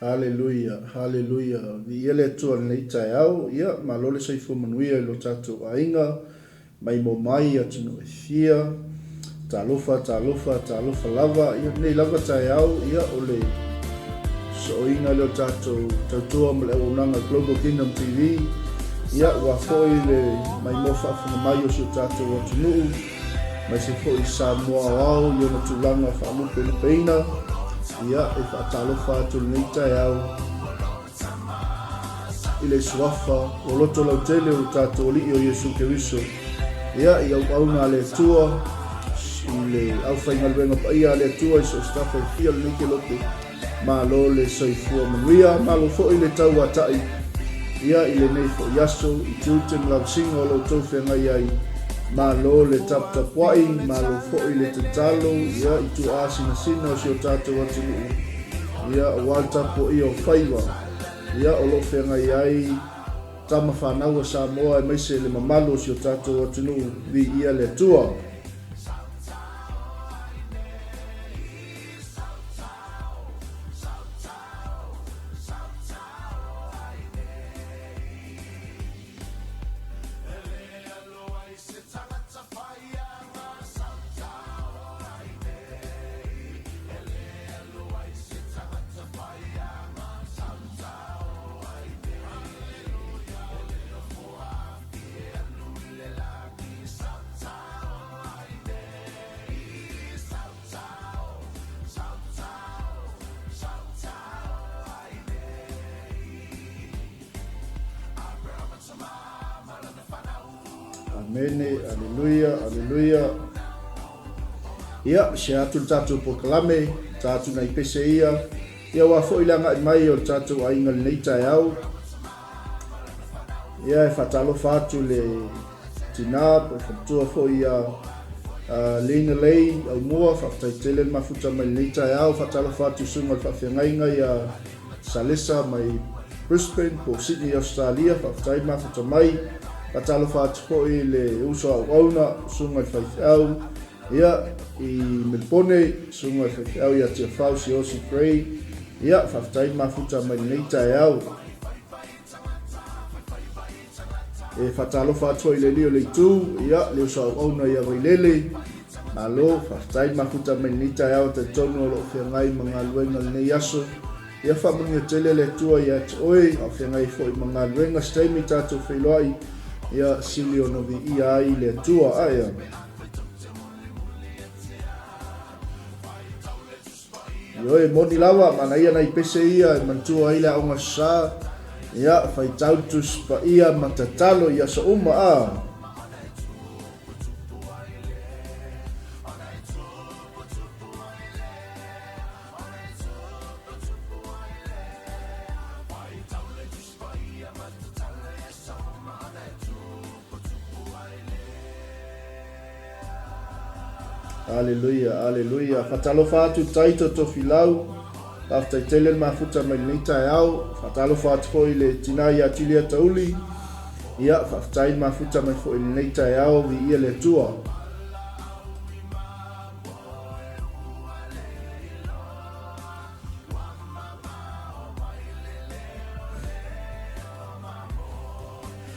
Haleluia, haleluia. Viia le Atua i lenei taeao. Ia, malo le soifua manuia i lo tatou aiga, maimoa mai i atunuu e fia. Talofa, talofa, talofa lava. Ia, lenei lava taeao, ia, o le sooina lea o le tatou tautua ma le auaunaga Global Kingdom TV. Ia, ua foi le maimoa faafofoga mai o si o tatou atunuu. aemaise foi Samoa aoao i ona tulaga faalupelupeina. Ia, e faatalofa atu lenei taeao i le suafa o loto lautele o lo tatou Alii o Iesu Keriso. Ia, i auauna a le Atua, i le aufaigaluega paia a le Atua i so o se tafa e fia o lenei kelope, Malo le soifua manuia, malo foi le tauatai ia i lenei foi aso i tiute ma lavasiga o lo outou feagai ai. Malo le taputapuai, malo foi le tatalo ia i tuaa sinasina o si o tatou atunuu ia aua le tapuaia o faiva ia o lo o feagai ai tama fanau a Samoa aemaise le mamalu o si o tatou atunuu. Viia le Atua. Amene, aleluia, aleluia. Ia, se atu le tatou polokalame, ta atu nai pese ia. Ia, ua foi le agai mai o le tatou aiga lenei taeao. Ia, e faatalofa atu le tinā po o le faletua foi ia Lena Lei Aumua, faafetai tele le mafuta mai lenei taeao. Faatalofa atu i susuga i le faafeagaiga ia Salesa mai Brisbane po o Sydney, Australia, faafetai le mafuta mai. Faatalofa atu foi i le uso a auauna, susuga i le faifeau, ia, i Melipone, susuga i le faifeau ia Tiafau Siaosi Gray, ia, faafetai le mafuta mai lenei taeao. E faatalofa atu foi i le alii o le itu, ia, le uso auauna ia Vailele, malo, faafetai le mafuta mai lenei taeao, talitonu o lo o feagai ma galuega lenei aso. Ia faamanuia tele le Atua ia te oe, a o feagai foi ma galuega, se taimi tatou feiloai, ia sili ona viia ai le Atua. Ae a. Ioe, moni lava, manaia nai pese ia e manatua ai le aoga sa, ia, faitau Tusi Paia ma tatalo i aso uma, a. Aleluia, aleluia. Faatalofa atu Taito Tofilau. Faafetai tele le mafuta mai lenei taeao. Faatalofa atu foi i le tinā ia Julia Tauli. Ia, faafetai le mafuta mai foi i lenei taeao. Viia le Atua.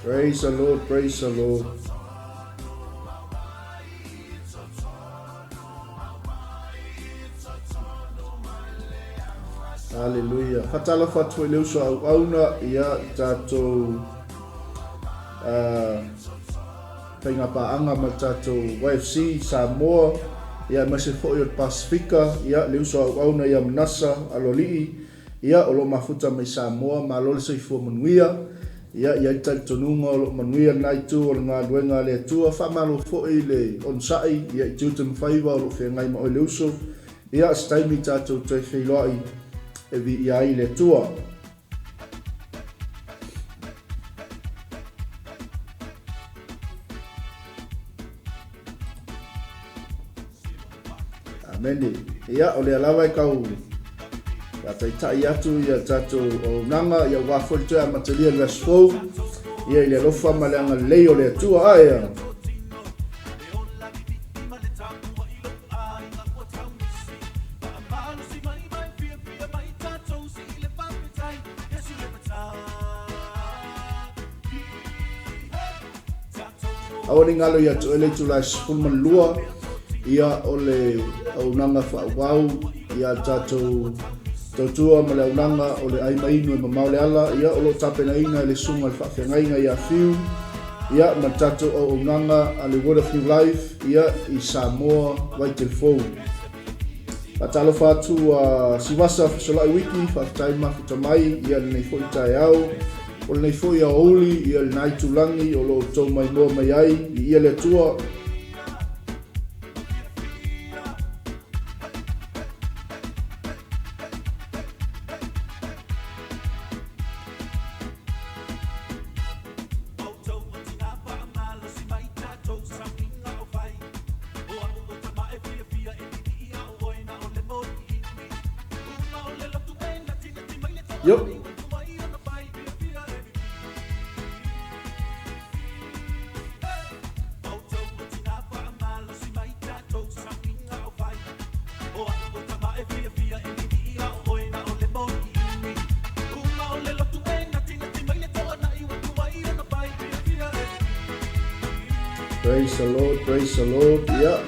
Praise the Lord, praise the Lord. Hallelujah. Fatalofa atu foi le uso auauna ia i tatou faiga paaga ma le tatou YFC Samoa ia aemaise foi o le Pasifika ia le uso auauna ia Manasa Aloalii Ia, o lo o mafuta mai Samoa, malo le soifua manuia. Ia, i ai le talitonuga o lo o manuia lena itu o le galuega a le Atua. Faamalo foi le onosai, ia, i tiute ma faiva o lo o feagai ma oe le uso. Ia, se taimi tatou toe feiloai e viia ai le Atua. Amene. Ia, o lea lava e tau faataitai atu ia tatou auaunaga, ia aua foi le toe amatalia i le aso fou, ia i le alofa ma le agalelei o le Atua. Ae a. Aua ne i galo ia te oe le itula e 12, ia o le auaunaga faaauau ia le tatou tautua ma le auaunaga o le ai ma inu e mamao le ala, ia o lo o tapenaina e le Susuga i le Faafeagaiga ia Fiu, ia ma le tatou auaunaga a le Word of New Life, ia i Samoa Vaitelefou. Faatalofa atu a Sivasa Fesolai Wiki, faafetai mafuta mai ia lenei foi taeao. O lenei foi aoauli ia lena itulagi o lo o outou maimoa mai ai, viia le Atua. Yup. Praise the Lord, praise the Lord. Yeah.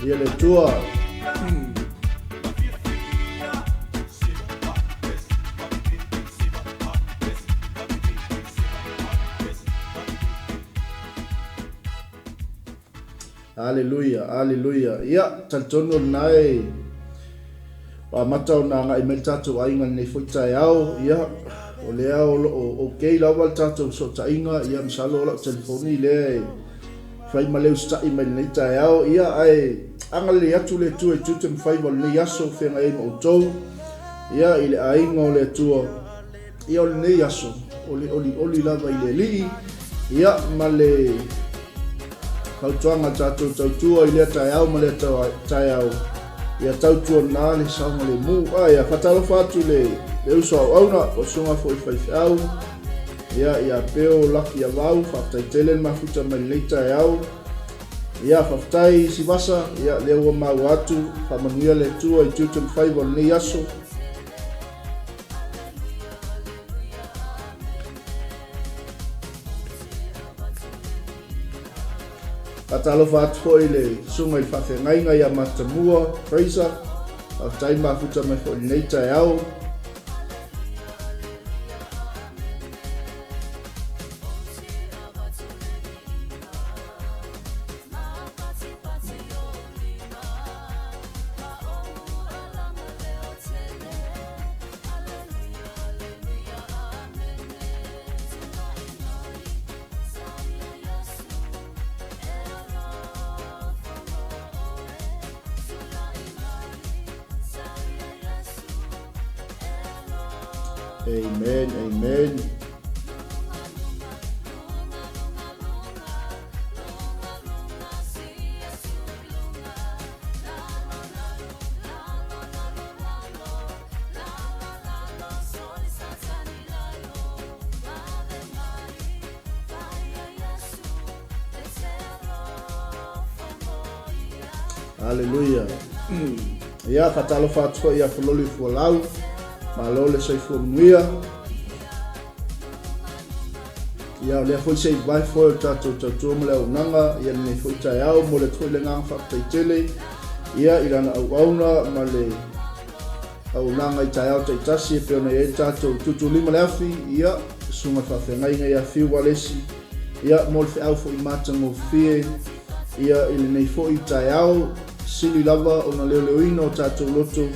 Ia le Atua. Aleluia, aleluia. Ia, talitonu o lena e ua amata ona agai mai le tatou aiga i lenei foi taeao. Ia, o lea o lo o okay lava le tatou fesootaiga. Ia, masalo o lau telefoni lea e fai ma le usitai mai lenei taeao. Ia, ae agalelei atu le Atua i tiute ma faiva o lenei aso feagai ai ma outou. Ia, i le aiga o le Atua. Ia, o lenei aso, o le olioli lava i le Alii, ia, ma le fautuaga a tatou tautua i lea taeao ma lea taeao, ia tautuana le saogalemu. A, ia, faatalofa atu i le, le uso auauna, o susuga foi faifeau, ia, ia Peo Laki Avau, faafetai tele le mafuta mai lenei taeao. Ia, faafetai Sivasa, ia, lea ua maua atu, faamanuia le Atua i tiute ma faiva o lenei aso. Faatalofa atu foi i le susuga i le faafeagaiga ia Matamua Fraser. Faafetai mafuta mai foi i lenei taeao. Amen, amen. Aleluia. Ia, faatalofa atu foi ia Fololi Fualau. Malo le soifua manuia. Ia, o lea foi se i vae foi o le tatou tautua ma le auaunaga, ia lenei foi taeao, momoli atu foi le agaga faafetai tele, ia, i lana auauna ma le auaunaga i taeao taitasi e pei ona i ai le tatou tuutuulima le afi, ia, susuga i le faafeagaiga ia Fiu Walesi, ia, mo le feau foi matagofie, ia, i lenei foi taeao, sili lava ona leoleoina o tatou loto,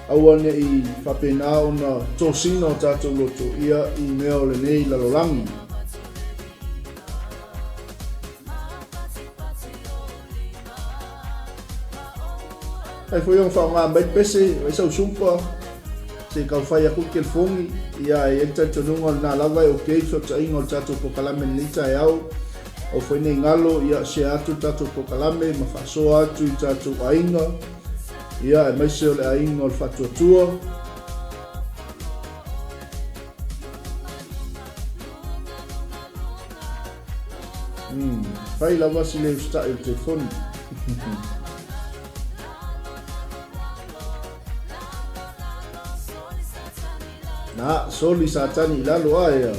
Aua ne i faapena ona tosina o tatou loto ia i mea o lenei lalolagi. Ai foi ona faaaoga mai le pese, ai sau supa, se i tau fai atu le telefoni, ia e i ai le talitonuga o lena lava e okay le fesootaiga o le tatou polokalame i lenei taeao. Aua foi ne i galo, ia share atu le tatou polokalame ma faasoa atu i tatou aiga. Ia, aemaise o le aiga o le faatuatua. Fai lava si le usitai o le telefoni. Na, soli Satani i lalo ae a.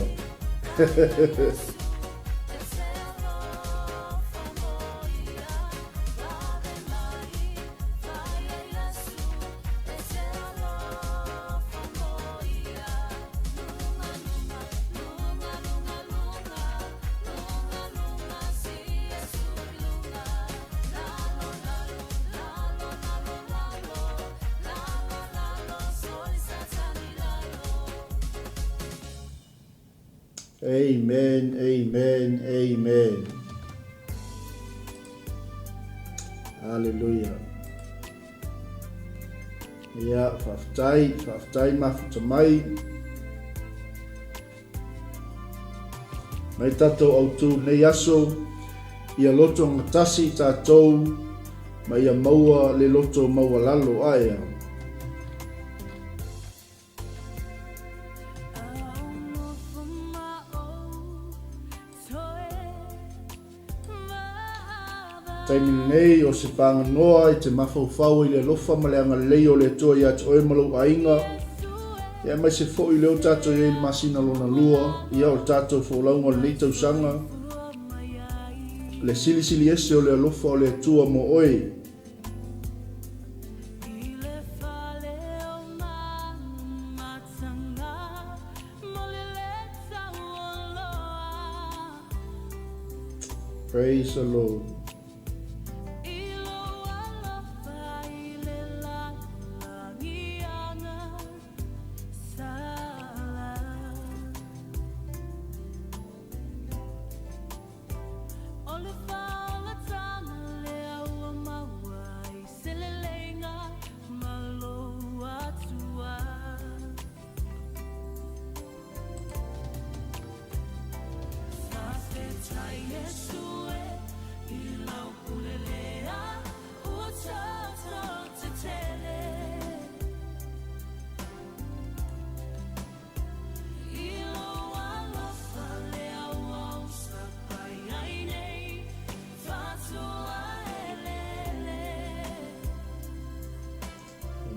Amen, amen, amen. Hallelujah. Ia, faafetai, faafetai mafuta mai. Mai tatou autu nei aso, ia loto gatasi tatou ma ia maua le loto maualalo ae a. Taimi lenei o se paganoa i te mafaufau i le alofa ma le agalelei o le Atua ia te oe ma lou aiga, ia aemaise foi lea ua tatou i ai i le masina lona lua, ia o le tatou folauga o lenei tausaga, le silisili ese o le alofa o le Atua mo oe. Praise the Lord.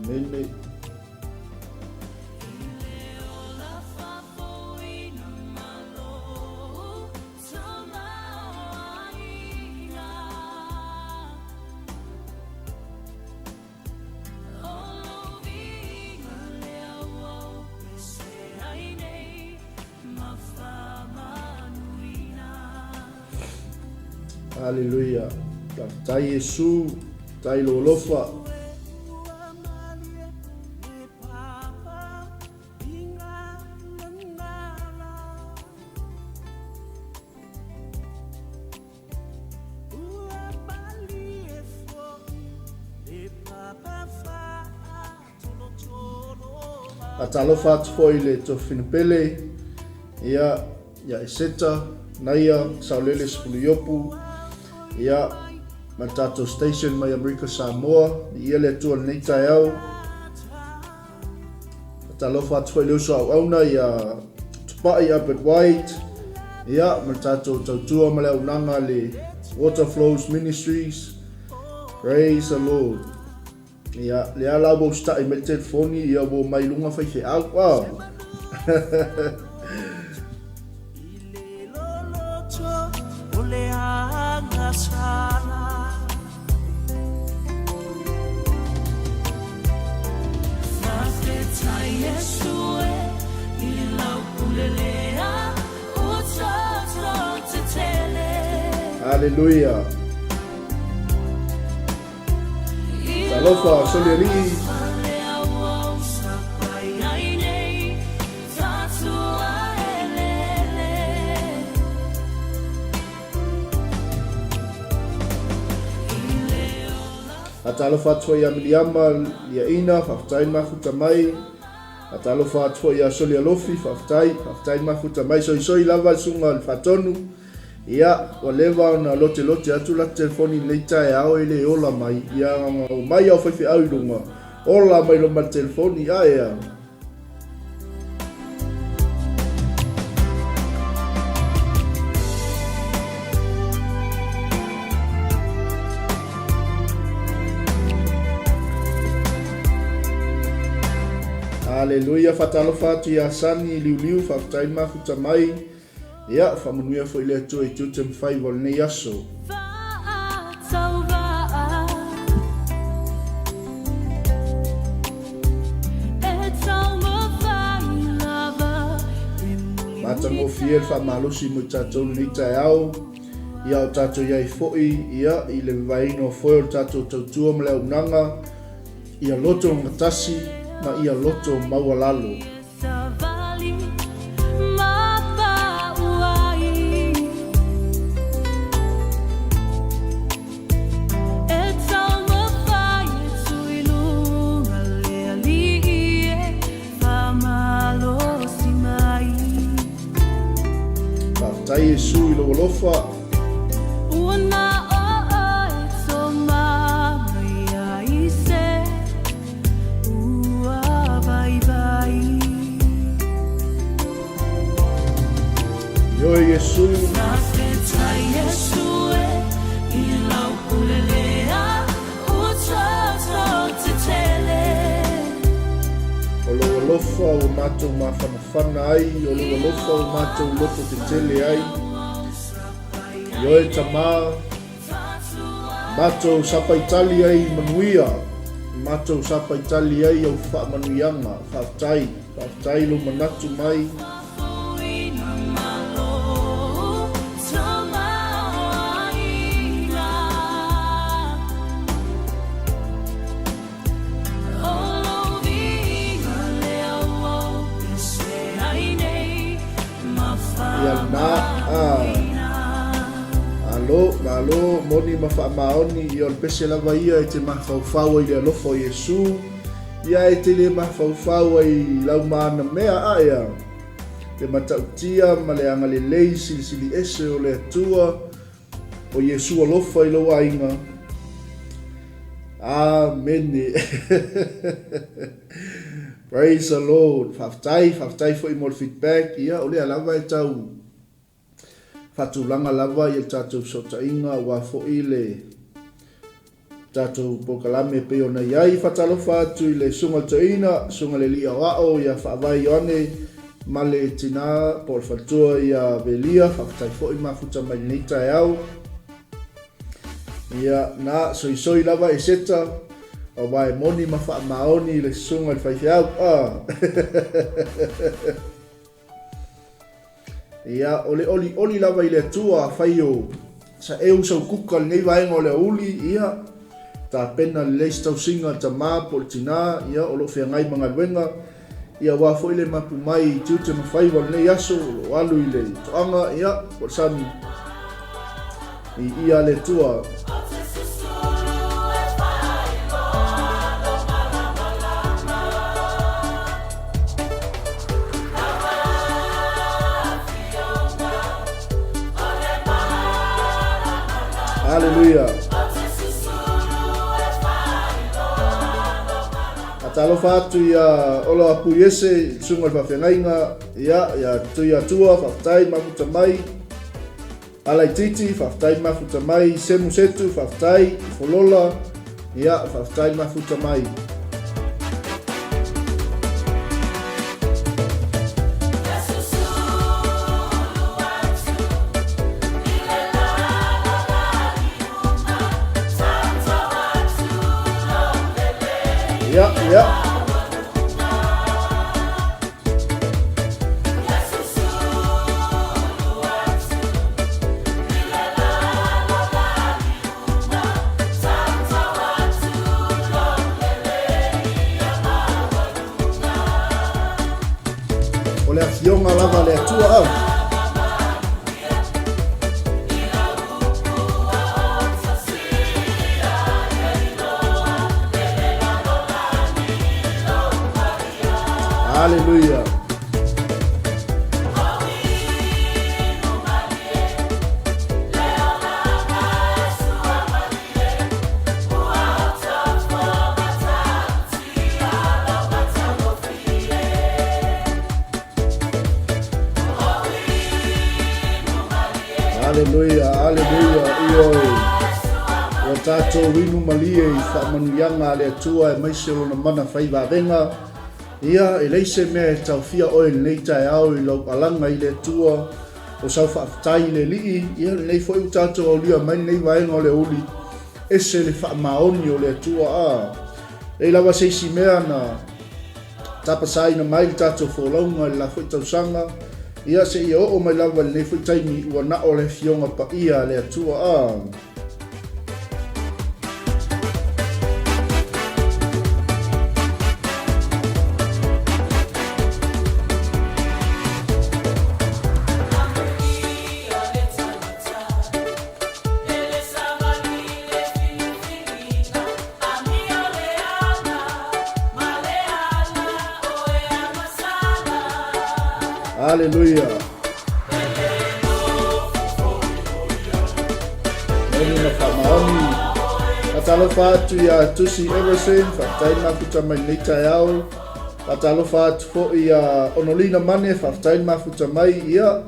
Amene. Haleluia. Faafetai Iesu, faafetai lou alofa. Faatalofa atu foi i le Tofina Pele, ia, ia Eseta, Naia, Saolele Sefuluiopu, ia, ma le tatou station mai Amerika Samoa, viia le Atua i lenei taeao. Faatalofa atu foi i le uso auauna ia Tupai Albert White, ia, ma le tatou tautua ma le auaunaga a le Water Flows Ministries. Praise the Lord. Ia, lea la ua usita'i mai le telefoni, ia ua omai i luga faifeau. Ah. Hallelujah. Talofa, soli alii. Faatalofa atu foi ia Miliama Liaina, faafetai mafuta mai. Faatalofa atu foi ia Soli Alofi, faafetai, faafetai mafuta mai. Soisoi lava le susuga i le Faatonu. Ia, ua leva ona lotelote atu lata telefoni i lenei taeao e le ola mai. Ia, omai au faifeau i luga, ola mai loa ma le telefoni, ae a. Aleluia, faatalofa atu ia Sani Liuliu, faafetai le mafuta mai. Ia, faamanuia foi le Atua i tiute ma faiva o lenei aso. Matagofie le faamalosi mo i tatou lenei taeao. Ia o tatou i ai foi ia i le vavaeina o foe o le tatou tautua ma le auaunaga, ia loto gatasi ma ia loto maualalo. Faafetai Iesu i lou alofa. Ioe Iesu. O lou alofa ua matou mafanafana ai, o lou alofa ua matou loto tetele ai. Ioe Tama, matou sapaitali ai i manuia, matou sapaitali ai i au faamanuiaga. Faafetai, faafetai lou manatu mai. Ia na a Malo, malo, moni ma faamaoni, ia o le pese lava ia e te mafaufau ai i le alofa o Iesu, ia e te le mafaufau ai i lau maana mea a ea, le matautia ma le agalelei silisili ese o le Atua, o Iesu alofa i lou aiga. Amene. Praise the Lord. Faafetai, faafetai foi mo le feedback. Ia, o lea lava e tau faatulaga lava ia le tatou fesootaiga aua foi le tatou polokalame e pei ona i ai. Faatalofa atu i le Susuga i le Toeaina, Susuga i le Alii Aoao ia Faavae Ioane ma le tina po o le faletua ia Velia. Faafetai foi mafuta mai lenei taeao. Ia, na, soisoi lava e Seta, aua e moni ma faamaoni le susuga i le faifeau. Ah. Ia, o le olioli lava i le Atua, afai o saeu sau kuka i lenei vaega o le aoauli, ia, tapena lelei se tausiga a le tama po o le tina, ia, o lo o feagai ma galuega, ia, aua foi le mapu mai i tiute ma faiva o lenei aso, o lo o alu i le toaga, ia, po o le sami, Viia le Atua. Haleluia. Faatalofa atu ia Olo Apuiese i le susuga i le faafeagaiga, ia, ia Tuiatua, faafetai mafuta mai. Alaititi, faafetai mafuta mai. Semu Setu, faafetai. Folola, ia, faafetai mafuta mai. Ia, ia. O le afioga lava a le Atua au. Aleluia. Aleluia, aleluia, ioe. Ua tatou inu malie i faamanuiaga a le Atua aemaise o Lona mana fai vavega. Ia, e leai se mea e taofia oe i lenei taeao i lau alaga i le Atua, o sau faafetai i le Alii, ia lenei foi ua tatou aulia mai lenei vaega o le aoauli, ese le faamaoni o le Atua, a. Leai lava se isi mea na tapasaina mai le tatou folauga i le la foi tausaga, ia seia oo mai lava i lenei foi taimi ua na o le Afioga Paia a le Atua, a. Aleluia. Moni na faamaoni. Faatalofa atu ia Tusi Everson, faafetai le mafuta mai lenei taeao. Faatalofa atu foi ia Onolina Mane, faafetai le mafuta mai. Ia,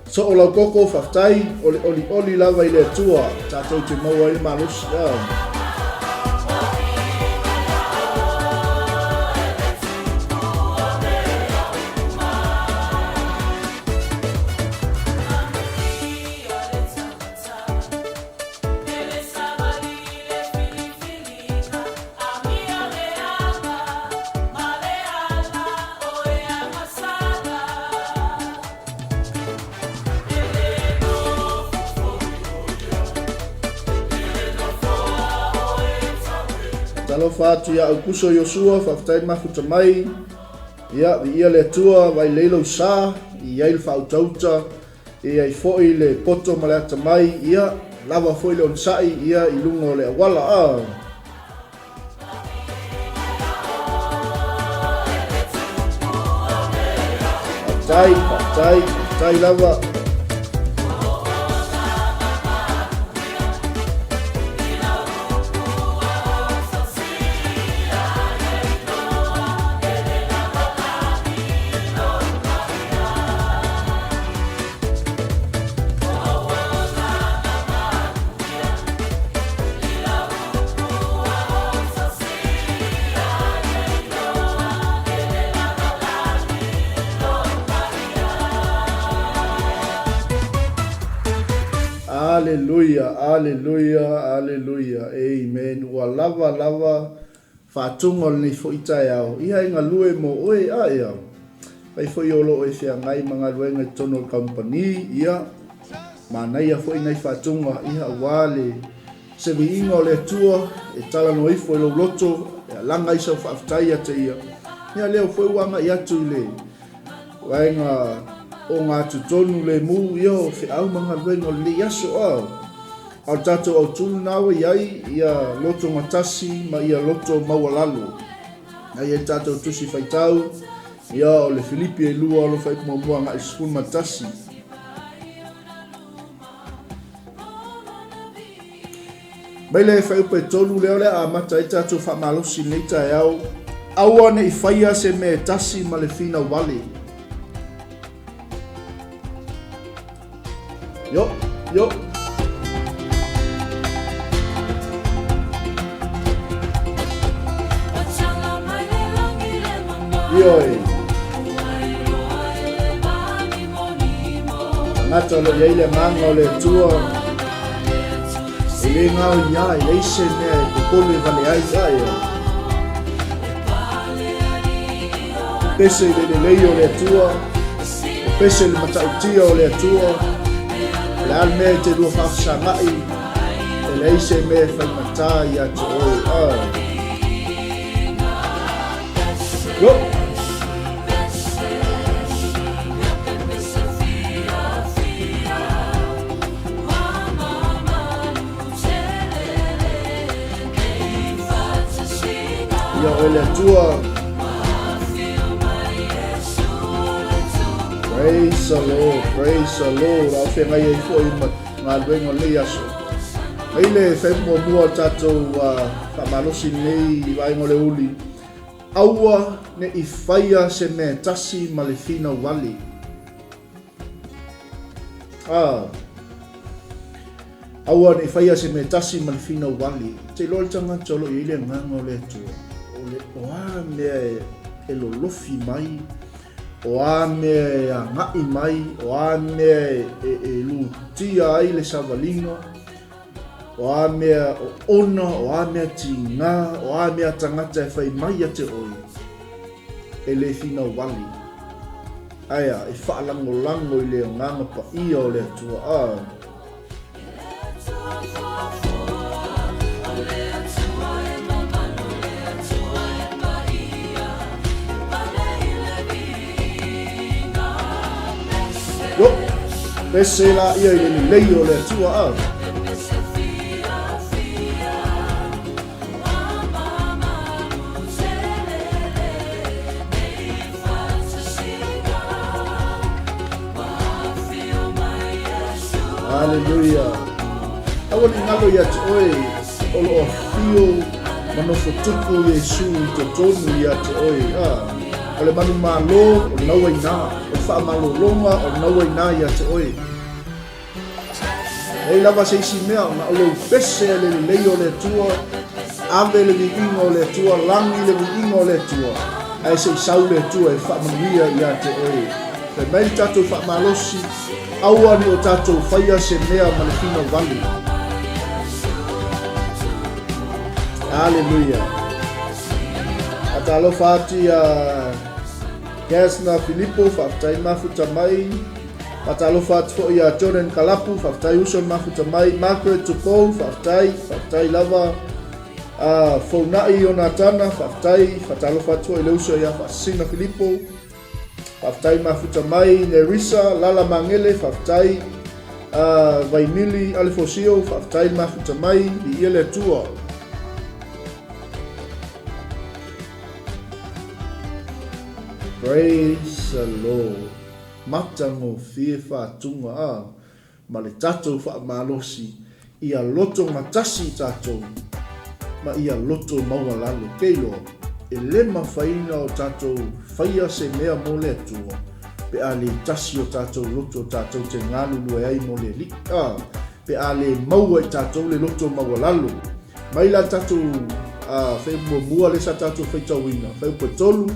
soo lau koko, faafetai, o le olioli lava i le Atua, tatou te maua ai le malosi. Ia. Talofa atu ia Aukuso Iosua, faafetai mafuta mai. Ia, viia le Atua, vaai lelei lou sa, i ai le faautauta, e i ai foi le poto ma le atamai, ia, lava foi le onosai, ia, i luga o le auala. A. Faafetai, faafetai, faafetai lava. Aleluia, aleluia, aleluia, amen. Ua lava lava Faatuga o lenei foi taeao, ia e galue mo oe, a ea? Fai foi o lo o e feagai ma galuega i totonu o le kamupani, ia, manaia foi nai faatuga, ia, aua le se viiga o le Atua e talanoa ifo i lou loto, e alaga ai sau faafetai ia te Ia. Ia, lea foi ua agai atu i le vaega ogatotonu lemu, ia, o feau ma galuega o lenei aso, a. A o le tatou autu lena ua i ai, ia loto gatasi ma ia loto maualalo. Na i ai le tatou tusi faitau, ia o le Filipi e 2 alofa ipu muamua agai 11. Mai le fuaiupu e 3 lea o le a amata ai tatou faamalosi i lenei taeao. Aua ne i faia se mea e tasi ma le finau vale. Yo, yo. Ioe. Tagata o lo o i ai le agaga o le Atua, e le gaoia ai, leai se mea e popole vale ai a ia. Pese i le lelei o le Atua, pese i le matautia o le Atua, o le a le mea e te lua faafesagai, e leai se mea e faigata ia te oe. Ah. Yo! Ia oe le Atua. Praise the Lord, praise the Lord. A o feagai ai foi ma galuega o lenei aso. Mai le fuaiupu muamua o le tatou faamalosi lenei i vaega o le uli. Aua ne i faia se mea e tasi ma le finau vale. Ah. Aua ne i faia se mea tasi ma le finau vale. Te iloa le tagata o lo o i ai le agaga o le Atua. O le, o a mea e e lolofi mai, o a mea e agai mai, o a mea e lutia ai le savaliga, o a mea oona, o a mea tiga, o a mea tagata e fai mai ia te oe, e le finau wale. Ae a, e faalagolago i le Agaga Paia o le Atua. A. Yo, pese laia i le lelei o le Atua. A. Aleluia. Aua ne i galo ia te oe o lo o afio ma nofo tupu Iesu i totonu ia te oe. Ah, o le manumalo o lena ua i ina, o le faamalologa o lena ua i ina ia te oe. Leai lava se isi mea, na o lou pese a le lelei o le Atua, ave le viiga o le Atua, lagi le viiga o le Atua, ae se i sau le Atua e faamanuia ia te oe. Fai mai le tatou faamalosi, aua ne i o tatou faia se mea ma le finau vale. Aleluia. Faatalofa atu ia Gasna Filipo, faafetai mafuta mai. Faatalofa atu foi ia Jordan Kalapu, faafetai uso le mafuta mai. Margaret Tupou, faafetai, faafetai lava. Founai Ionatana, faafetai, faatalofa atu foi i le uso ia Faasisina Filipo. Faafetai mafuta mai. Nerissa Lala Magele, faafetai. Vaimili Alefosio, faafetai le mafuta mai. Viia le Atua. Praise the Lord. Matagofie faatuga a ma le tatou faamalosi ia loto gatasi i tatou ma ia loto maualalo. Kei loa, e le mafai na o tatou faia se mea mo le Atua pe a le tasi o tatou loto tatou te galulue ai mo le Alii. A, pe a le maua i tatou le loto maualalo. Mai la tatou fuaiupu muamua lea sa tatou faitauina, fuaiupu e 3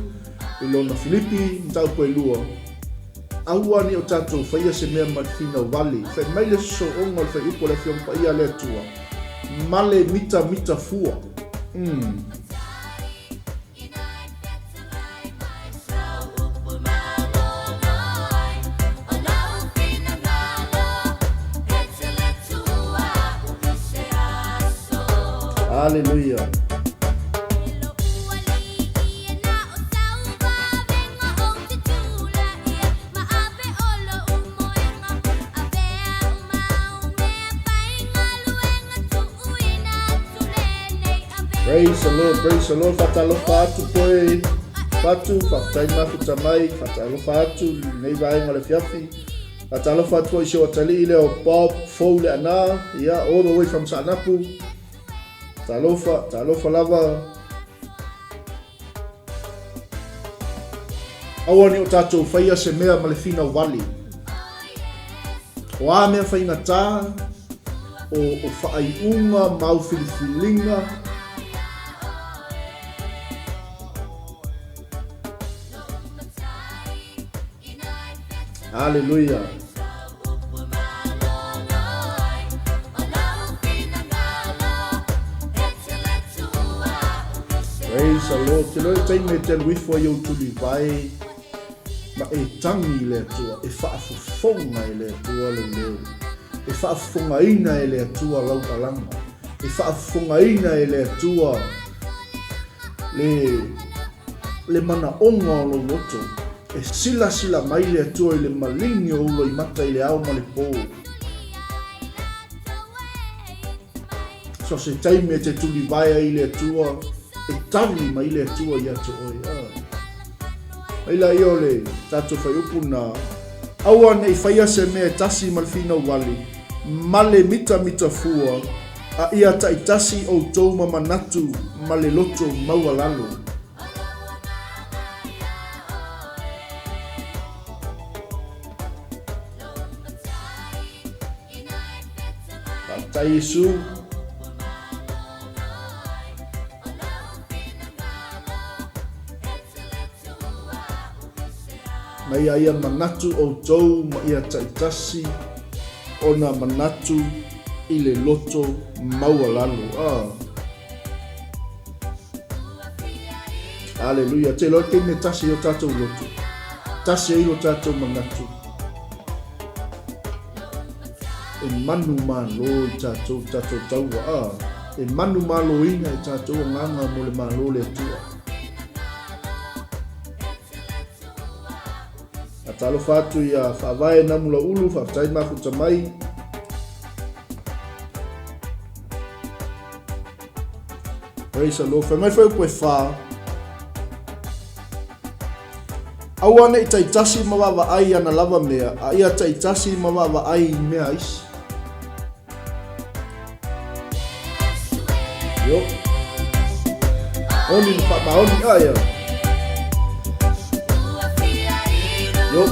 i lona Filipi, mataupu e 2, Aua ne i o tatou faia se mea ma le finau vale. Fai mai le sosooga o le fuaiupu o le Afioga Paia a le Atua, ma le mitamita fua. Mm. Aleluia. Praise the Lord, praise the Lord. Faatalofa atu koe Fatu, faafetai mafuta mai, faatalofa atu lenei vaega o le afiafi. Faatalofa atu foi i si ou atalii lea o Bob Fou Leana, yeah, all the way from Saanapu. Talofa, talofa lava. Aua ne i o tatou faia se mea ma le finau vale. O a mea faigata, o, o faaiuga ma au filifiliga, Aleluia. Praise the Lord. Te loe taimi e te alu ifo ai ou tulivae ma e tangi i le Atua, e faafofoga e le Atua lou leo. E faafofogaina e le Atua lau alaga. E faafofogaina e le Atua le le manaoga o lou loto. E silasila mai le Atua i le maligi o ou loimata i le ao ma le pō. So se taimi e te tulivae ai i le Atua, e tali mai le Atua ia te oe. Ah. Mai laia o le tatou fuaiupu na, aua ne i faia se mea e tasi ma le finau wale, ma le mitamita fua, a ia taitasi outou ma manatu ma le loto maualalo. Faafetai Iesu. Ma ia ia manatu outou ma ia taitasi ona manatu i le loto maualalo. Ah. Aleluia. Te iloa le taimi e tasi ai o tatou loto, tasi ai lo tatou manatu. E manumalo i tatou le tatou taua, a, e manumaloina e tatou agaga mo le Malo o le Atua. Faatalofa atu ia Faavae Namulauulu, faafetai mafuta mai. Praise the Lord. Fai mai foi upu e whā. Aua neʻi taitasi ma vaavaai i ana lava mea, a ia taitasi ma vaavaai i mea a isi. Io. Oni ma faamaoni a ia. Io.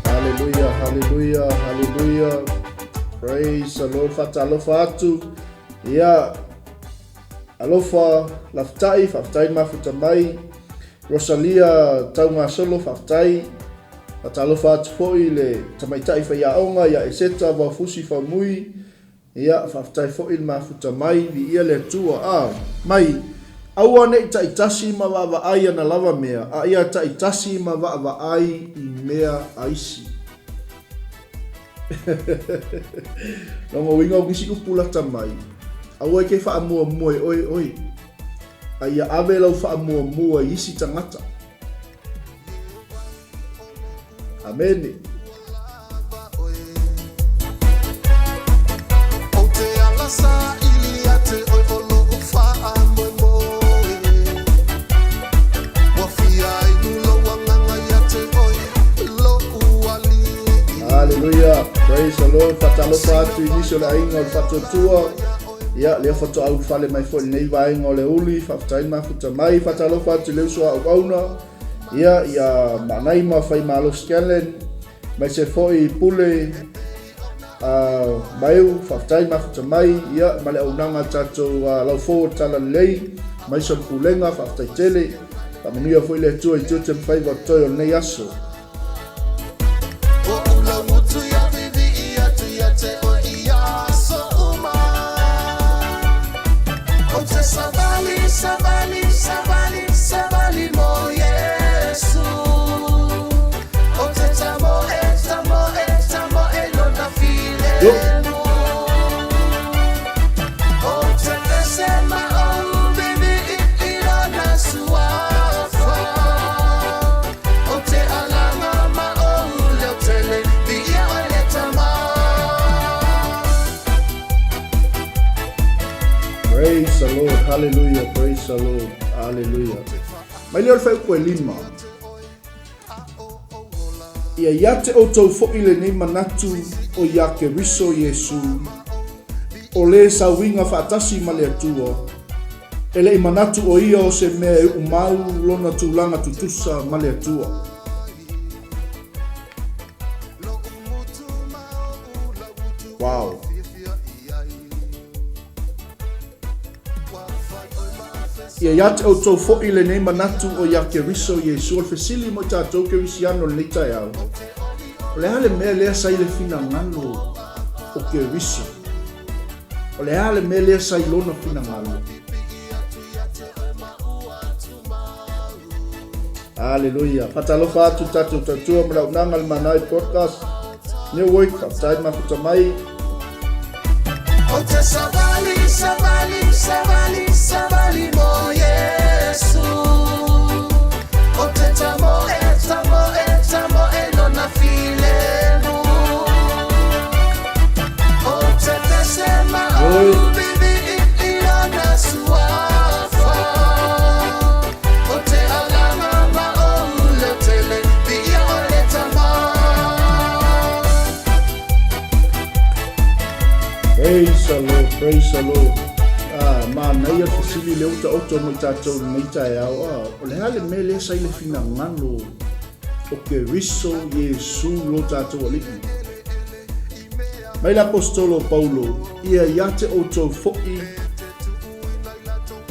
Hallelujah, hallelujah, hallelujah. Praise the Lord. Faatalofa atu. Ia, alofa, lafuta'i, faafetai mafuta mai. Rosalia Taugasolo, faafetai. Faatalofa atu foi i le tamaitai faiaoga ia Eseta Vaofusi Faumui. Ia, faafetai foi le mafuta mai, viia le Atua. A, mai, aua ne i taitasi ma vaavaai ana lava mea, a ia taitasi ma vaavaai i mea a isi. Lona uiga o nisi upu lata mai, aua e te faamuamua i oe oe, a ia ave lau faamuamua i isi tagata. Amene. Hallelujah. Praise the Lord. Faatalofa atu i nisi o le aiga o le Faatuatua. Ia, lea faatoa ulufale mai foi i lenei vaega o le uli. Faafetai mafuta mai. Faatalofa atu i le uso a auauna. Ia, ia Maanaima Faimalo Scanlan, aemaise foi Pule uh, Maeu, faafetai mafuta mai, ia, ma le auaunaga a tatou uh, laufou o le Talalelei, aemaise o le Pulega, faafetai tele. Faamanuia foi le Atua i tiute ma faiva o totoe o lenei aso. Praise the Lord, hallelujah, praise the Lord, hallelujah. Mai lea o le fuaiupu e lima. Ia ia te outou foi lenei manatu o ia Keriso Iesu, o le sauiga faatasi ma le Atua, e le i manatu o ia o se mea e uumau lona tulaga tutusa ma le Atua. Wow. Ia ia te outou foi lenei manatu o ia Keriso Iesu. O le fesili mo i tatou Kerisiano i lenei taeao, o le a le mea lea sa i le finagalo o Keriso? O le a le mea lea sa i lona finagalo? Aleluia. Faatalofa atu tatou tautua ma le auaunaga le Manai Podcast Network. Faafetai mafuta mai. Savali, savali, savali, savali mo Yesu. O te tamo e, tamo e, tamo e lona filemu. O te pese ma o bibi i lona suafa. O te alanga ma o leo tele vi ia o le tama. Praise the Lord, praise the Lord. Ah, manaia le fesili lea ua taoto mo i tatou i lenei taeao. Ah, o le a le mea lea sa i le finagalo o Keriso Iesu lo tatou Alii? Mai le Aposetolo o Paulo, Ia ia te outou foi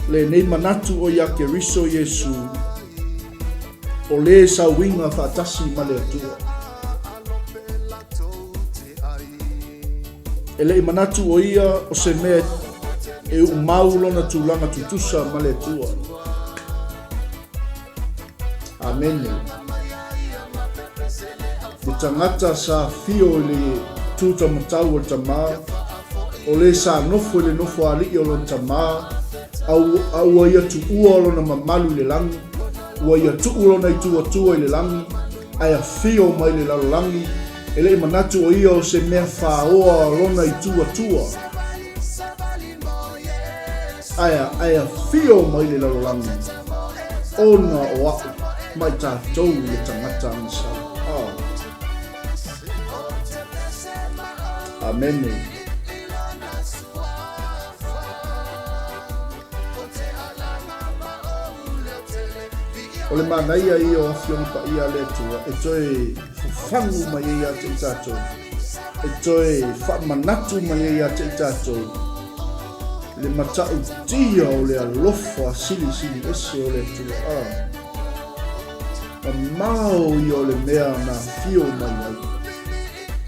lenei manatu o ia Keriso Iesu, o le sauiga faatasi ma le Atua. E le i manatu o ia o se mea e uumau lona tulaga tutusa ma le Atua. Amene. Le tagata sa afio i le tuta matau o le Tama, o le sa nofo i le nofoalii o lona Tama, a ua ia tuua lona mamalu i le lagi, ua ia tuu lona ituatua i le lagi, ae afio mai le lalolagi, e le i manatu o ia o se mea faoa lona ituatua. Ae, ae afio mai le lalolagi, ona o a'u ma i tatou le tagata agasala. Oh. Amene. O le manaia ia o Afioga Paia a le Atua e toe fafagu mai ai ia te i tatou, e toe faamanatu mai ai ia te i tatou le matautia o le alofa silisili ese o le Atua. Ah, mamao ia o le mea na afio mai ai,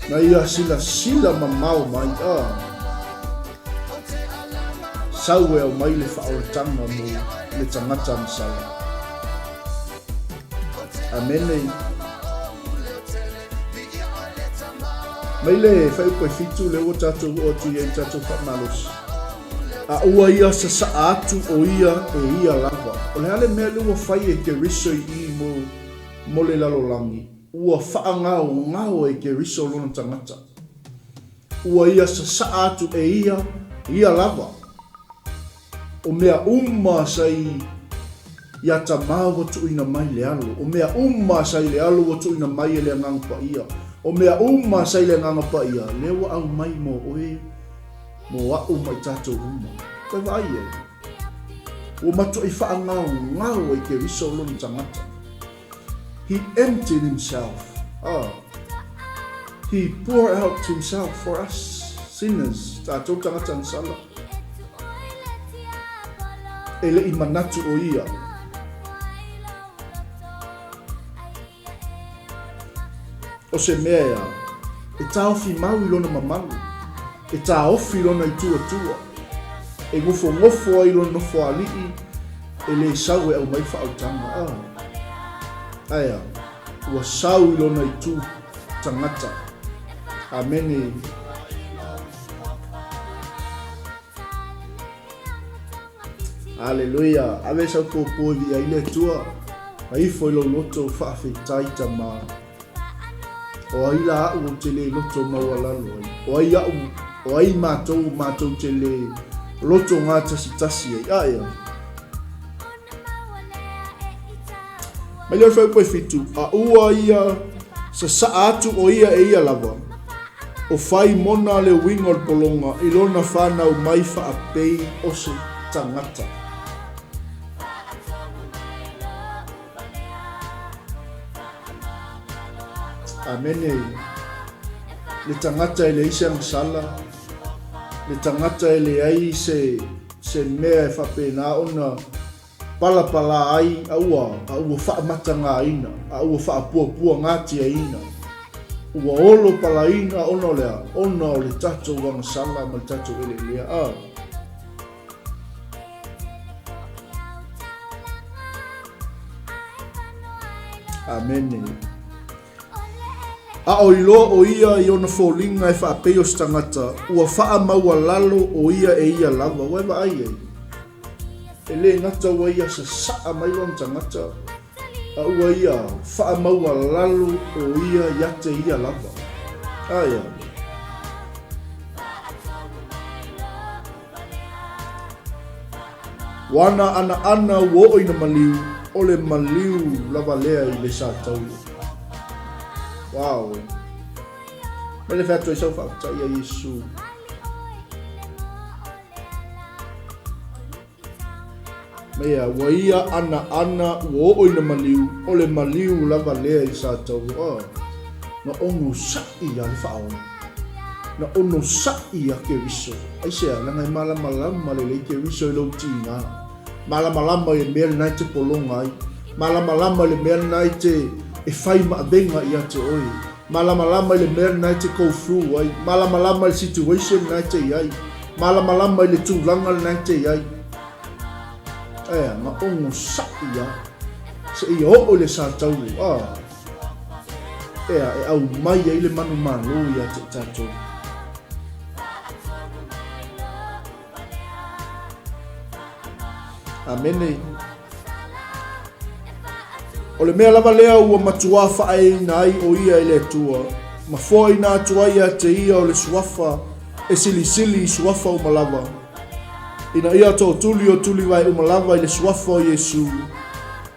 na ia silasila mamao mai. Ah, Sau e aumai le faaolataga mo le tagata agasala. Amene. Mai le fuaiupu e fitu lea ua tatou oo atu i ai i tatou faamalosi. A ua ia sasaa atu o ia e ia lava. O le a le mea lea ua fai e Keriso i i mo, mo le lalolagi? Ua faagaogao e Keriso lona tagata. Ua ia sasaa atu e ia, ia lava. O mea uma sa i iā Tamā ua tuuina mai le Alo. O mea uma sa i le Alo ua tuuina mai e le Agaga Paia. O mea uma sa i le Agaga Paia, lea ua aumai mo oe, mo aʻu ma i tatou uma. Koe vaai i ai. Ua matuai faagaogao ai Keriso lona tagata. He emptied himself. Oh. He poured out himself for us sinners, tatou tagata agasala. E le i manatu o ia. O se mea ea, e taofi mau i lona mamalu, e taofi lona ituatua, e gofogofo ai lona nofoalii, e le sau e aumai faautaga. Ah. Ae a? Ua sau i lona itu tagata. Amene. Aleluia. Ave sau pōpō i viia ai le Atua. A ifo i lou loto faafetai Tama. O ai la aʻu ou te le loto maualalo ai? O ai aʻu, o ai matou matou te le loto gatasitasi ai? Ae a? Mai le fuaiupu e fitu, a ua ia sasaa atu o ia e ia lava, o fai mona le uiga o le pologa i lona fanau mai faapei o se tagata. Amene. Le tagata e leai se agasala, le tagata e leai se, se mea e faapena ona palapala ai a ua, a ua faamatagaina, a ua faapuapuagatiaina. Ua olo palaina ona o le a? Ona o le tatou agasala ma le tatou eleelea. A. Amene. A o iloa o ia i ona foliga e faapei o se tagata, ua faamaualalo o ia e ia lava. Ua e vaai ai? E le gata ua ia sasaa mai lona tagata, a ua ia faamaualalo o ia ia te ia lava. Ae a? Ua ana anaana ua oo ina maliu, o le maliu lava lea i le sa taula. Wow. Mai le fai atu ai sau faafetai ia Iesu. Mea, ua ia anaana ua oo ina maliu, o le maliu lava lea i Satauro. A, na onosai lava le Faaola. Na onosai lava Keriso. Aisea? Leaga e malamalama lelei Keriso i lou tiga. Malamalama i le mea lena e te pologa ai. Malamalama i le mea lena e te e fai ma avega ia te oe. Malamalama i le mea lena e te go through ai. Malamalama i le situation lena e te i ai. Malamalama i le tulaga lena e te i ai. Ea, na onosai lava seia oo i le satauro, a, ea, e aumai ai le manumalo ia te i tatou. Amene. O le mea lava lea ua matuā faaeaina ai o ia e le Atua, ma foaina atu ai ia te ia o le suafa e silisili i suafa uma lava, ina ia tootuli o tulivae uma lava i le suafa o Iesu,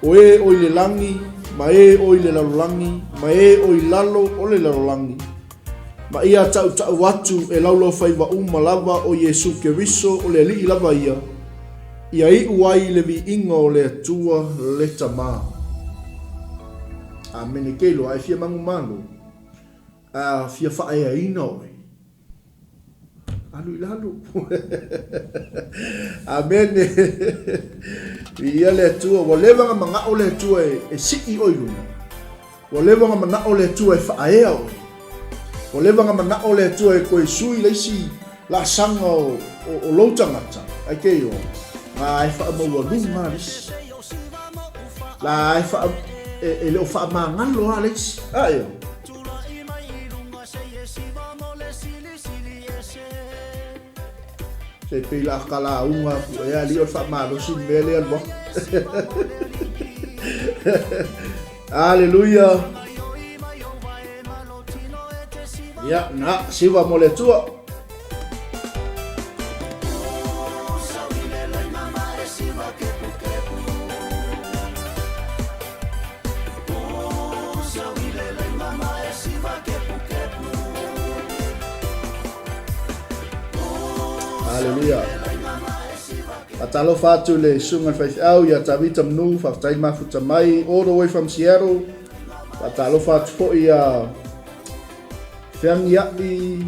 o e o i le lagi, ma e o i le lalolagi, ma e o i lalo o le lalolagi. Ma ia tautau atu e laulaufaiva uma lava o Iesu Keriso o le Alii lava ia, ia iu ai i le viiga o le Atua le Tama. Amene. Ke iloa a e fia manumalo, a fia faaeaina oe. Alu i lalo. Amene. Viia le Atua. Ua leva ona manao le Atua e sii oe i luna. Ua leva ona manao le Atua e faaea oe. Ua leva ona manao le Atua e toe sui le isi laasaga o lou tagata. Ai ke iloa, la e faamaualuga lava le isi. La e faa, e le o faamagalo lava le isi. A eo. Se pei la ka lauga aku ea alii o le faamalosi le mea lea alu aku. Aleluia. Ia, na, siva mo le Atua. Haleluia. Faatalofa atu le susuga i le faifeau ia Tavita Manu, faafetai mafuta mai all the way from Seattle. Faatalofa atu foi ia Feagiai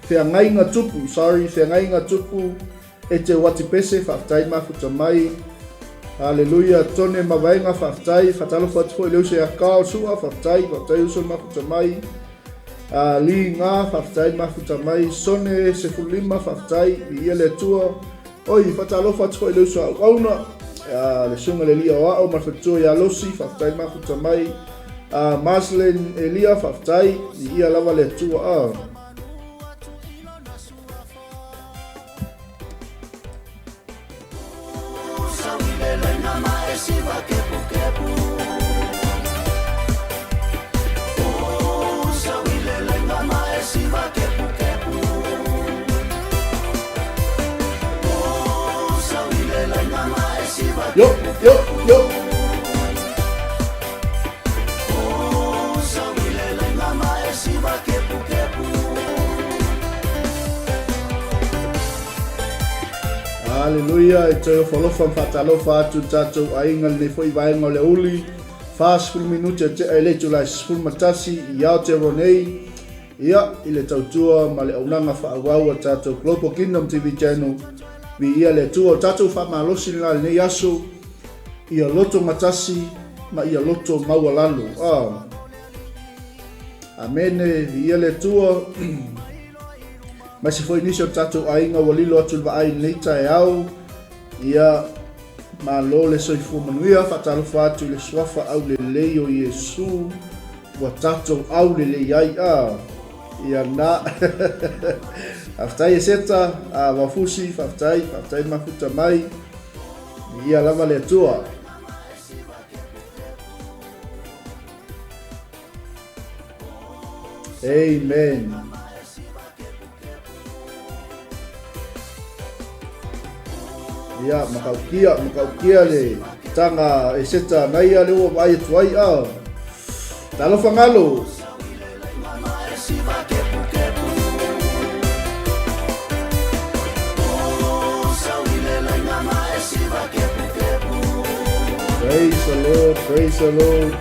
Feagaiga Tupu, sorry, Feagaiga Tupu E te oati pese, faafetai mafuta mai. Haleluia, Tone Mavaega, faafetai. Faatalofa atu foi i le uso ia Carl Sua, faafetai, faafetai uso le mafuta mai. Lee Nga, faafetai mafuta mai. Sone 15, faafetai, viia le Atua. Oi, faatalofa atu foi i le uso a Auauna, le susuga i le alii aoao ma le faletua ia Losi, faafetai mafuta mai. Maslin Elia, faafetai, viia lava le Atua. Yo, yo, yo. Aleluia, e toe ofo alofa ma faatalofa atu i tatou aiga lenei foi vaega o le uli. 40 minute a tea i le itula e 11 i Aotearoa nei. Ia, i le tautua ma le auaunaga faaauau a tatou Global Kingdom TV Channel. Viia le Atua, o tatou faamalosi lena i lenei aso, ia loto gatasi ma ia loto maualalo. Ah. Amene, viia le Atua. Aemaise foi nisi o tatou aiga ua lilo atu i le vaai i lenei taeao. Ia, malo le soifua manuia, faatalofa atu i le suafa aulelei o Iesu ua tatou aulelei ai. Ah, ia na. Faafetai Eseta, ah, Vaofusi, faafetai, faafetai mafuta mai. Viia lava le Atua. Amen. Ia, matautia, matautia le tanga e seta nei a le ua vaai atu ai a. Talofa ngalo. Praise the Lord, praise the Lord.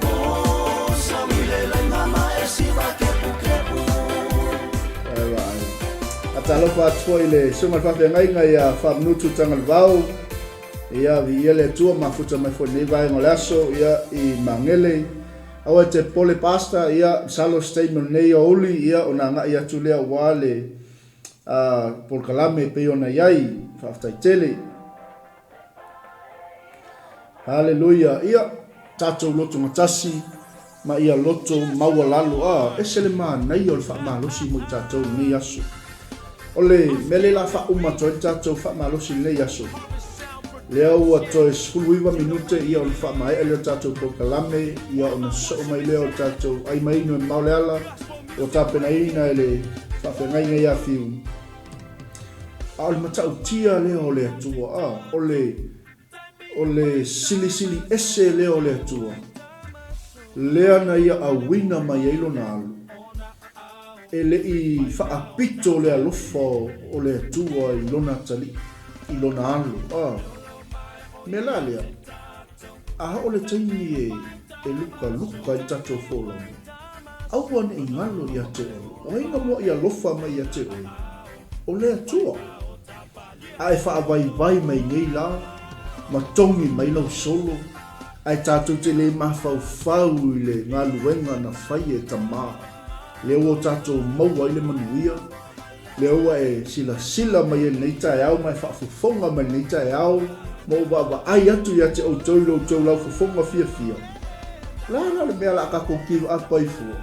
Ai vaai. Faatalofa atu foi i le susuga i le faafeagaiga ia Faamanutu Tagalevao. Ia, viia le Atua, mafuta mai foi i lenei vaega o le aso, ia, i Magele. Aua e te popole Pastor, ia, masalo se taimi o lenei aoauli, ia, ona agai atu lea aua le polokalame e pei ona i ai. Faafetai tele. Haleluia! Ia, tatou lotogatasi ma ia loto maualalo. A, ese le manaia o le faamalosi mo i tatou i lenei aso. O le mea lea la faauma atu ai le tatou faamalosi i lenei aso, lea ua toe 19 minute ia ona faamaea lea o le tatou polokalame, ia ona sosoo mai lea o le tatou ai ma inu e mamao le ala, ua tapenaina e le faafeagaiga ia Fiu. A o le matautia lea o le Atua, a, o le, o le silisili ese lea o le Atua, lea na Ia auina mai ai Lona Alo, e le i faapito le alofa o le Atua i Lona atalii, i Lona Alo. A, mea la lea, a oo le taimi e, e lukaluka ai le tatou folauga, aua ne i galo ia te oe, o ai na muaʻi alofa mai ia te oe? O le Atua. A e faavaivai mai nei la, ma togi mai lau solo, ae tatou te le mafaufau i le galuega na fai e Tamā, lea ua tatou maua ai le manuia, lea ua e silasila mai ai i lenei taeao ma e faafofoga mai i lenei taeao, ma ua vaavaai atu ia te outou i lo outou laufofoga fiafia. O le a la le mea o le a tatou give up ai fua?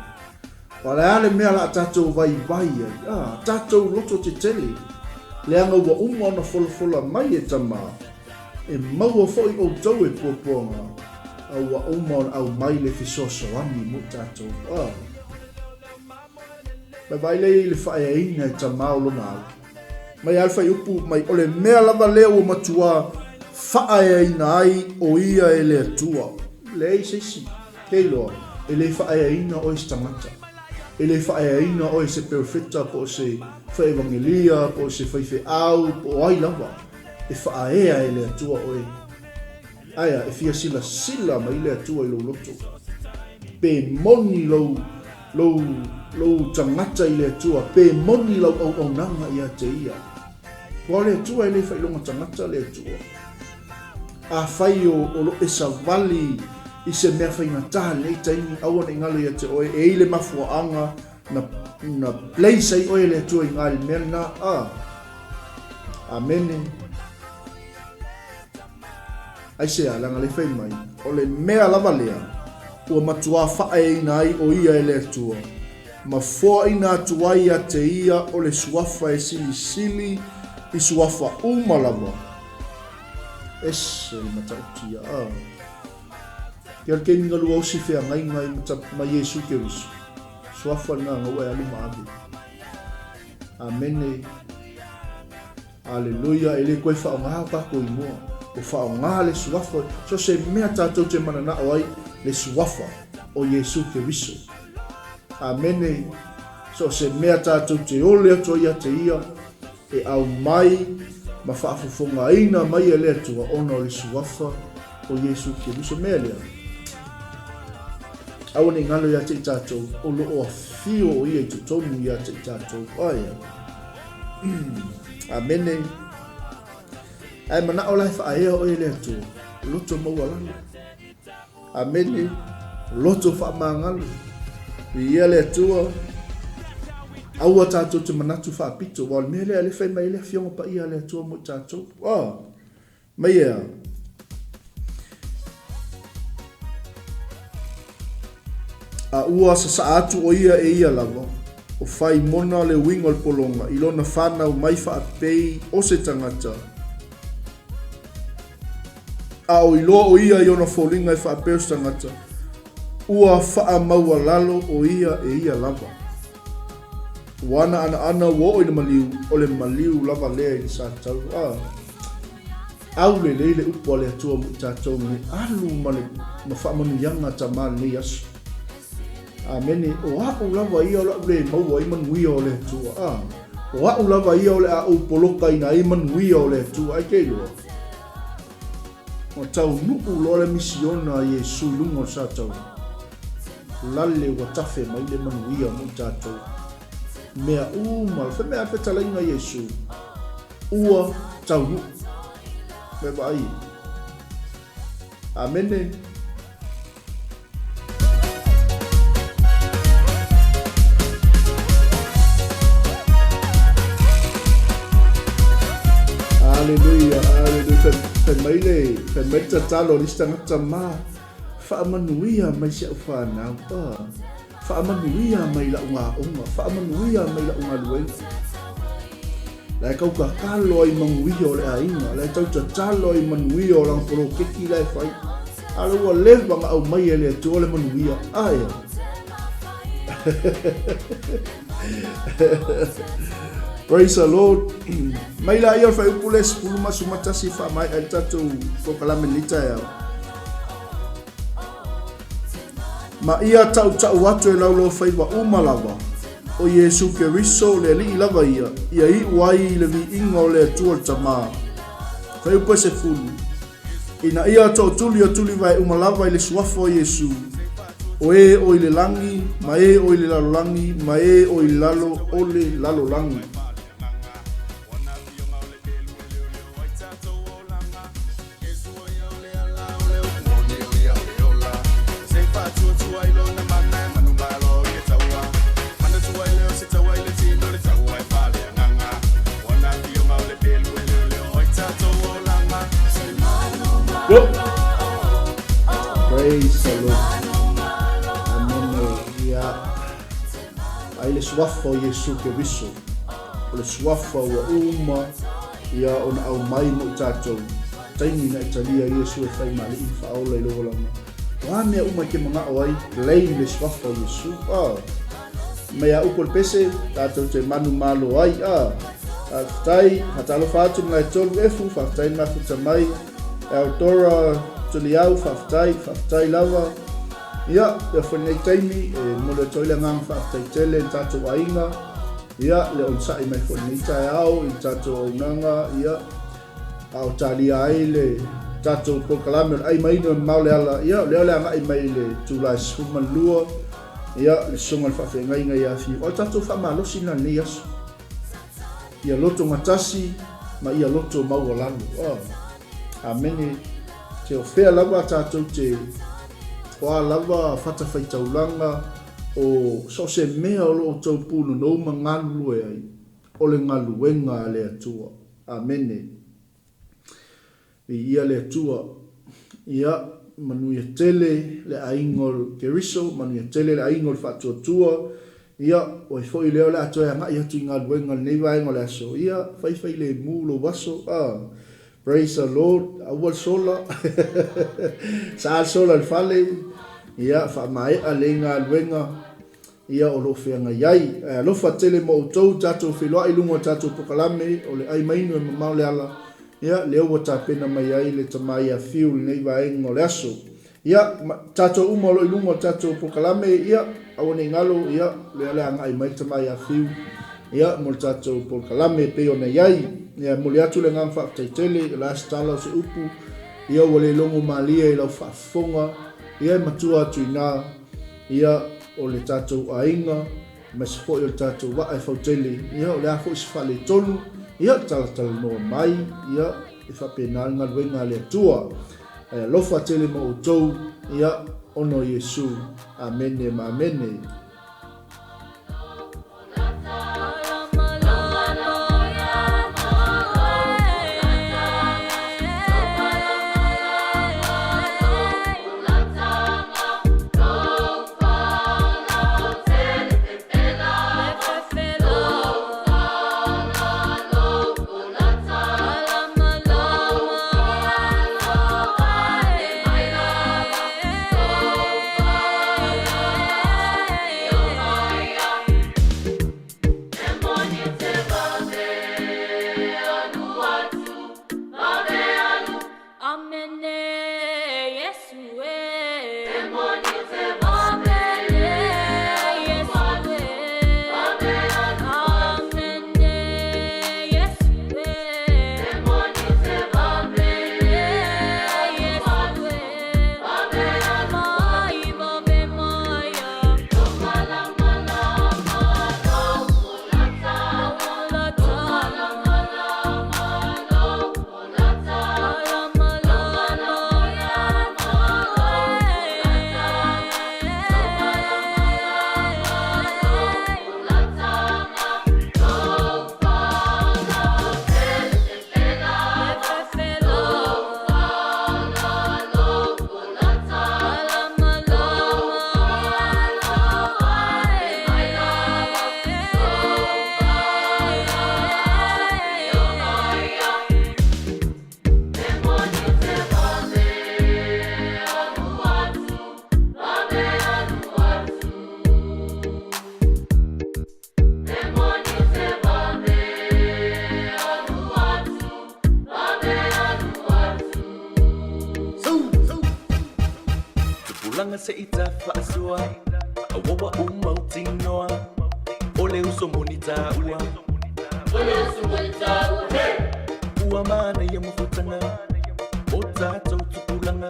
O le a le mea o le a tatou vaivai ai? A, tatou loto tetele, leaga ua uma ona folafola mai e Tama, e maua foi outou e puapuaga, a ua uma ona aumai le fesoasoani mo tatou. A, vaivai lea i le faaeaina e Tama o lona alo. Mai a le fuaiupu mai, o le mea lava lea ua matua faaeaina ai o ia e le Atua. Leai se isi. Ke iloa, e le faaeaina oe e se tagata. E le faaeaina oe e se perofeta po o se fai-evangelia po o se faifeau po o ai lava. E faaea e le Atua oe. Aea, e fia silasila mai le Atua i lou loto. Pe moni lou, lou, lou tagata i le Atua, pe moni lau auaunaga ia te Ia. Aua o le Atua e le failoga tagata le Atua. Afai o, o lo e savali i se mea faigata i lenei taimi, aua ne i galo ia te oe, e i le mafuaaga na, na place ai oe e le Atua i ina i le mea lena. A. Amene. Aisea, leaga le fai mai, o le mea lava lea ua matuā faaeaina ai o ia e le Atua, ma foaina atu ai ia te ia o le suafa e silisili i suafa uma lava. Ese le matautia, a. Ke al keimi galua osi feagaiga i mata ma Iesu Keriso. Suafa lena gaua e alu ma ave. Amene. Aleluia, e le koe faaaoga o tatou inoa. Ua faaaoga le Suafa, so se mea tatou te mananao ai, le Suafa o Iesu Keriso. Amene. So se mea tatou te ole atu ai ia te Ia, e aumai ma faafofogaina mai e le Atua ona o le Suafa o Iesu Keriso. Mea lea, aua ne i galo ia te i tatou, o lo o afio o Ia i totonu ia te i tatou. Aia. Amene. Ae manao la e faaea oe e le Atua, loto maualalo. Amene. Loto faamagalo. Viia le Atua. Aua tatou te manatu faapito, aua o le mea lea lea e fai mai ai le Afioga Paia a le Atua mo i tatou. Oh. Mai ea? A ua sasaa atu ʻo ia e ia lava, ʻo Faimona le uiga o le pologa, i lona fanau mai faapei o se tagata, a o iloa ʻo ia i ona foliga e faapei o se tagata, ua faamaualalo ʻo ia e ia lava. Ua ana anaana ua oo i le maliu, o le maliu lava lea i le sa tau. A. Au lelei le upu a le Atua mo i tatou nei alu ma le ma faamanuiaga a Tama lenei aso. Amene. O a'u lava ia o le a ou le maua ai manuia o le Atua. A, o a'u lava ia o le a ou polokaina ai manuia o le Atua. Ai ke iloa. Ua taunuu loa le misiona a Iesu i luga o le sataua, lale ua tafe mai le manuia mo i tatou. Mea uma, fai mai a le fetalaiga a Iesu, ua taunuu. Mea vaai e. Amene. Aleluia, aleluia. Fai mai le, fai mai le tatalo a le isi tagata ma faamanuia mai si au fanau. Ah, faamanuia mai lau gaoga, faamanuia mai lau galuega. La e tau tatalo ai manuia o le aiga, la e tau tatalo ai manuia o lana poloketi la e fai. A o lea ua leva ona aumai e le Atua le manuia. A ea? Praise the Lord. Mai la ia o le fuaiupu le 11 e faamaea ai le tatou polokalame i lenei taeao. Ma ia tautau atu e laulofaiva uma lava, o Iesu Keriso le Alii lava ia, ia iu ai i le viiga o le Atua le Tama. Fuaiupu e sefulu. Ina ia tootuli o tulivae uma lava i le suafa o Iesu, o e o i le lagi, ma e o i le lalolagi, ma e o i lalo o le lalolagi. Yo. Praise the Lord. Amen. Ia. Ai le suafa o Iesu Keriso. O le suafa ua uma ia ona aumai mo i tatou. Taimi na e talia Iesu e fai ma alii ma faaola i lou olaga. O a mea uma e te manao ai, claim le suafa o Iesu. Ah. Mai a upu o le pese, tatou te manumalo ai. Ah. Faafetai, faatalofa atu Malaetolu Efu, faafetai le mafuta mai. Eldora Tuliau, faafetai, faafetai lava. Ia, pea foi lenei taimi, e momoli atu ai le agaga faafetai tele i le tatou aiga. Ia, le onosai mai foi lenei taeao i le tatou auaunaga, ia, a o talia ai le tatou polokalame o le ai maino e mamao le ala, ia, o lea o le agai mai i le itula e 12, ia, le susuga i le faafeagaiga ia Fiu. O le tatou faamalosi lena i lenei aso. Ia loto gatasi ma ia loto maualalo. Oh. Amene. Te o fea lava tatou te o a lava fatafaitaulaga o so o se mea o lo o outou pūnonou ma galulue ai, o le galuega a le Atua. Amene. Viia le Atua. Ia, manuia tele le aiga o Keriso, manuia tele le aiga o le Faatuatua. Ia, o ai foi lea o le a toe agai atu i galuega i lenei vaega o le aso. Ia, fai failemu lou aso. A, praise the Lord, aua le sola. Sa le sola i le fale. Ia, faamaea lelei galuega. Ia, o lo o feagai ai. Ae alofa tele mo outou, tatou feiloai i luga o le tatou pokalame o le ai mainu e mamao le ala, ia, lea ua tapena mai ai le tama ia Fiu i lenei vaega o le aso. Ia, ma, tatou uma o lo o i luga o le tatou pokalame, ia, aua ne i galo, ia, lea o le a agai mai le tama ia Fiu, ia, mo le tatou polokalame e pei ona i ai. Ia, e momoli atu le agaga faafetai tele, o le a se tala o se upu, ia, ua le logo malie i lau faafofoga, ia, e matua atu i ina, Ia, o le tatou aiga, aemaise foi o le tatou vaa e fautele, ia, o le a foi se faaletonu, ia, talatalanoa mai, ia, e faapena le galuega a le Atua. Ae alofa tele ma outou, ia, ona o Iesu. Amene ma amene. Tupulaga se i tafaasua Aua ua mautinoa O le uso moni taua. Ua manaia mafutaga O tatou tupulaga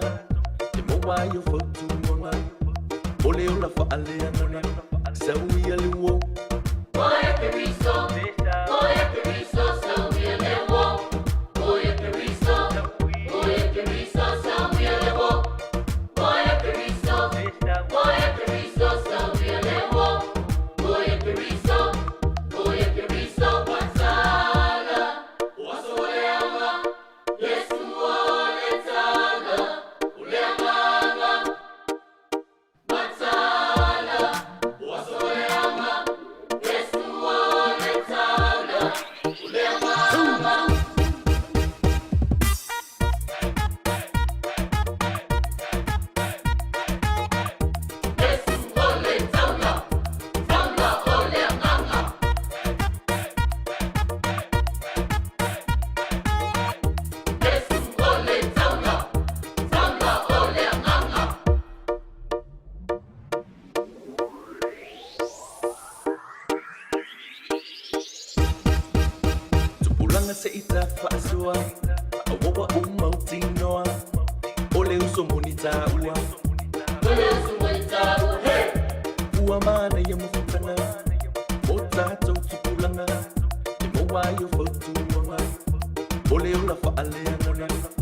E maua ai o fautuaga O le ola faaleagaga Sau ia le uo. Tupulaga se i tafaasua Aua ua mautinoa O le uso moni taua. Ua manaia mafutaga O tatou tupulaga E maua ai o fautuaga O le ola faaleagaga.